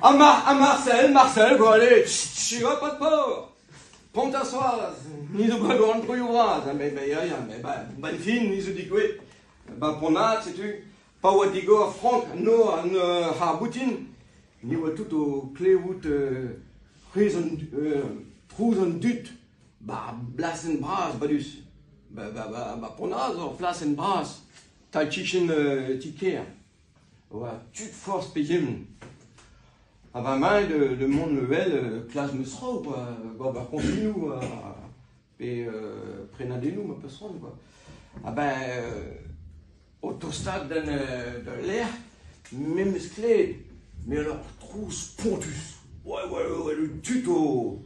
Ha Mar ha Marcel, Marcel, quoi, allez, chut, chut, pas de peur. Pont-à-Soaz, ni zo bet an troioù bras, mais, mais, ya, ya, mais, ba, ban fin, ni zo digouet, ba Pont-Nad, setu, pa oa digor frank nor an c'harr-boutin, ni oa tout o klevout c'hwezh an trouz an dud 'ba ar blasenn bras badus. Ba, ba, ba, ba Pont-Nad zo ur plasenn bras, tal-kichen ti-kêr. Oa tud forzh pegement. Ha va mañ de mont me wel klas 'meus traoù quoi, gober koñfinoù pe prenadennoù ma peus c'hoant quoi. Ha ben o tostaat d'an d'ul lec'h me 'meus klevet mais alors trouz spontus. Ouais ouais ouais le tud o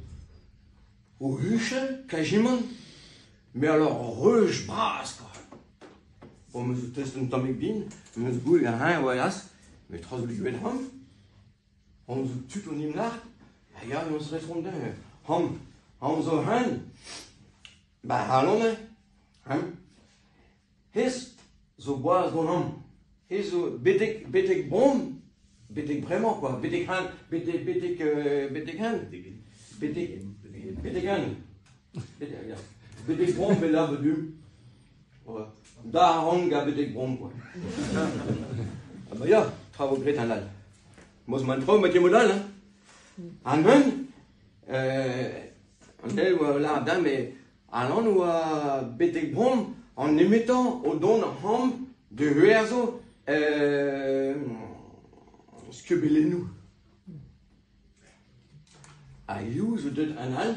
o huchal kazimant mais alors reuj bras quoi. Bon 'meus o test un tammig din, 'meus goulet ha-eñ oa aes, met tra zo bet c'hoant. Hon zo tud o 'n em lâr, ha ya, n'eus respont dezhañ. Hon, hon zo hen, ba c'halon eo, hein. Hezh zo boaz ganeomp. Hezh zo betek betek bron, betek bremañ quoi, betek hen, betek betek betek hen, betek betek hen, betek ya, betek bron bet là du. Da a ran gant betek bron quoi. Ah bah ya, tra vo graet an all. Moz man traoù ma ket mod all hein. An un, an eil oa lâret din met Alan oa betek bron an nemetañ o dont ac'hann da werzhañ skubelennoù. Ha hiziv zo deuet un all.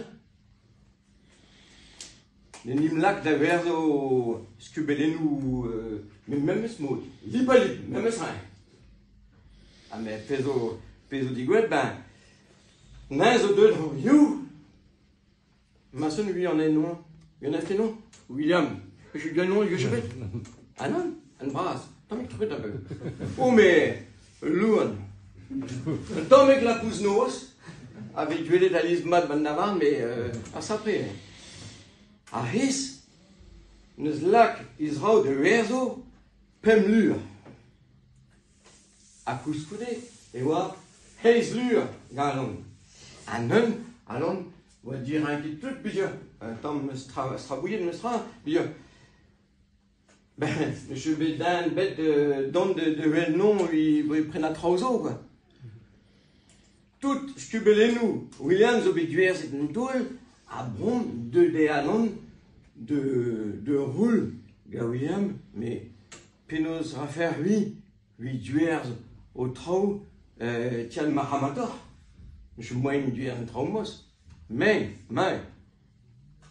N'en em lak da werzhañ skubelennoù met memes mod, lip-ha-lip, memes re. Ha met pezh zo pezh zo degouezhet, ben, neuze zo deuet hiziv. Ma son William William William, je lui nom, je vais. Ah non, an bras, tammig truet a beul. Oh mais, louan. Un tammig lapous noz, a vez gwelet alies mat ban davarn, mais ar sapre. Ar c'hiz n'eus lak he zraoù da werzho pemp lur. Ha koulskoude e oa eizh lur gant Ha neuze, Alan, oa direnket tout peogwir un tamm strabouilhet memestra peogwir ben je suis bet den bet dont de wel non evit prenañ traoù zo quoi. Tout skubelennoù William zo bet gwerzhet en taol ha bron deuet eo Alan de roul gant William met Penaos 'rafec'h-c'hwi evit gwerzh ho traoù tiad marc'hamatoc'h? N'eus ket moaien gwerzh an traoù moz. Me, me,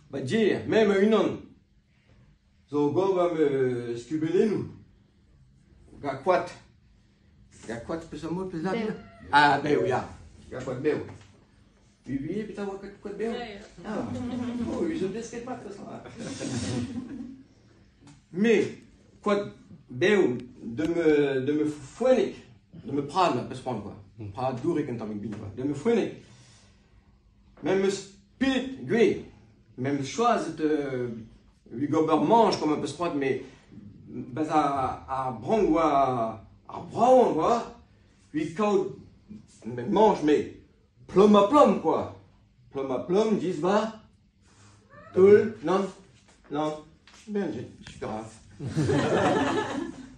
ma dir, me ma-unan zo gober ma skubelennoù gant koad. Gant koad peseurt mod peus lâret? Ah bev ya, gant koad bev. Uvi petra oa koad bev? Ah, oh, zo desket mat petra. Me, koad bev de me, de me foennig, de me prad ma peus c'hoant quoi. Prad dourek un tammig bin quoi. De me foennig. Me 'm eus pilet gwez. Me 'm eus choazet evit gober mañj comme ma peus c'hoant met bezañ ar brank oa ar bravañ quoi. Evit kaout mañj met plom ha plom quoi. Plom ha plom disbar. Toull, nann, nann, ben super.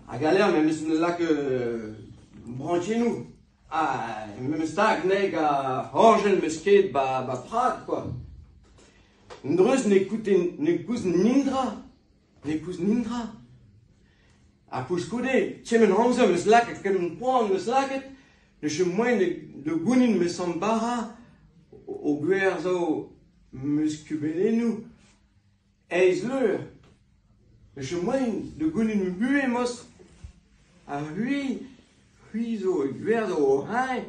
Hag a lec'h memes lak brañchennoù. Ha memes stag neg a horjell 'meus ket 'ba 'ba Prad quoi. Un dreuz ne koute ne koust netra, ne koust netra. Ha koulskoude, kement amzer 'meus lakaet, kement poan 'meus lakaet, ne chom moaien da gounit ma samm bara o gwerzhañ ma skubelennoù eizh lur. Ne chom moaien da gounit ma buhez most. Ha c'hwi, c'hwi zo e gwerzhañ ho c'hein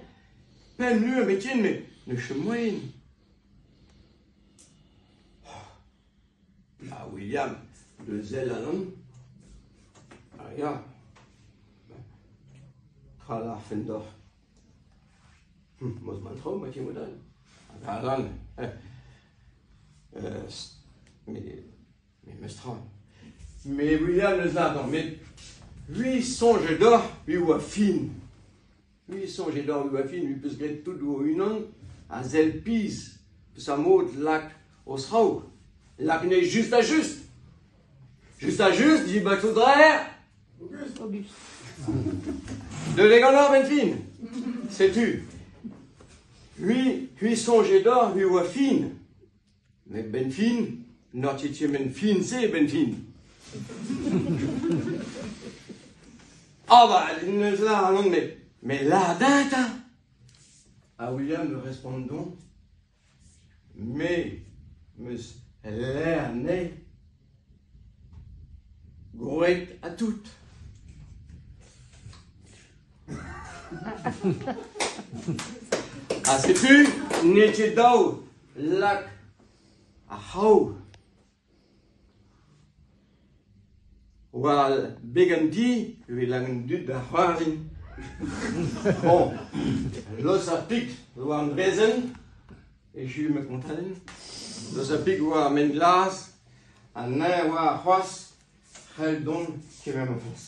pemp lur met ne chom moaien. Ah William, deus sell ac'hanon. Ah ya, tra lârfen deoc'h. Moz man traoù ma ket mod all. Hag Alan, met memes tra. Mais William neus lâret met Hui soñje deoc'h hui oa fin. Hui soñje deoc'h hui oa fin, hui peus graet tout ho-unan ha sell pizh peseurt mod lak o zraoù. Lak anezhe just ha just. Just ha just, dit Bateau-Draer. Auguste. Deuet eo ganeoc'h 'benn fin. Setu. Hui, hui soñje deoc'h hui oa fin. Met 'benn fin, n'oc'h ket kement fin-se 'benn fin. Ah bah, neus lâr met, met lâr din 'ta. Ha William me respont donc, me 'meus lâr anezhi groet ha tout. Ha setu n'eo ket dav lak ar c'hraou war beg an ti evit lak an dud da c'hoarzhin. Bon, los ar pik war an draezhenn, echu ma kontadenn. Los ar pik war ar maen-glas, ha neñv war c'hoazh. C'hell dont kemer ma flas.